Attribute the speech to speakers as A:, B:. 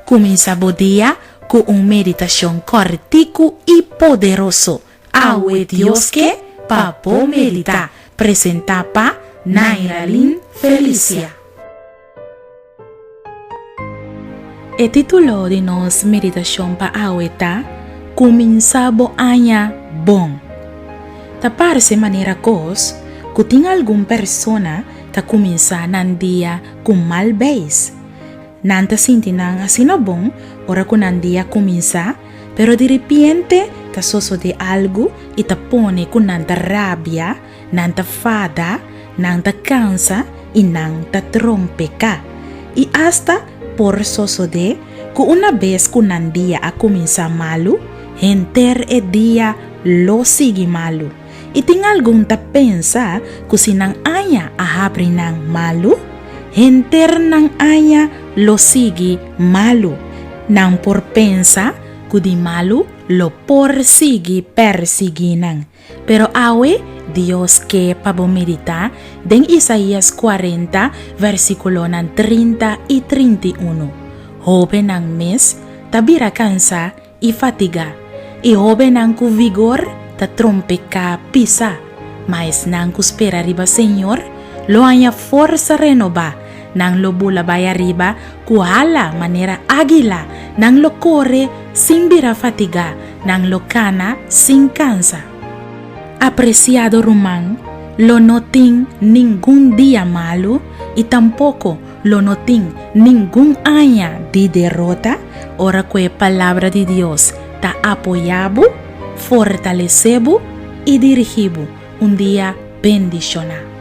A: Kuminsá bo dia ku un meditashon kòrtiku i poderoso. Awe Dios ke pa bo meditá. Presentá pa Nairalyn Felicia. E título di nos meditashon pa awe ta Kuminsá bo aña bon. Ta parse manera kos ku tin algun persona ta kuminsá nan dia ku mal beis. Nan ta sinti nan asina bon ora ku nan dia kuminsá, pero diripiente ta sosodé algu i ta pone ku nan ta rabia, nan ta fada, nan ta kansa i nan ta trompeká. I asta por sosodé ku unabes ku nan dia a kuminsá malu, henter e dia lo sigui malu. I tin algun ta pensa ku si nan aña a habri nan malu, henter nan aña lo sigui malu. Nan por pensa ku di malu lo por sigui persiguí nan. Pero awe Dios ke pa bo meditá den Isaías kuarenta versíkulonan 30 i 31. Hóbennan mes ta bira kansá i fatigá, i hóbennan ku vigor ta trompeká pisá, ma esnan ku spera riba Señor lo haña forsa renobá, nan lo bula bai ariba ku hala manera águila, nan lo kore sin bira fatigá, nan lo kana sin kansa. Apresiado ruman, lo no tin ningun dia malu i tampoko Lo no tin ningun aña di derota ora ku e Palabra di Dios ta apoyá bo, fortalesé bo i dirigí bo un dia bendishoná.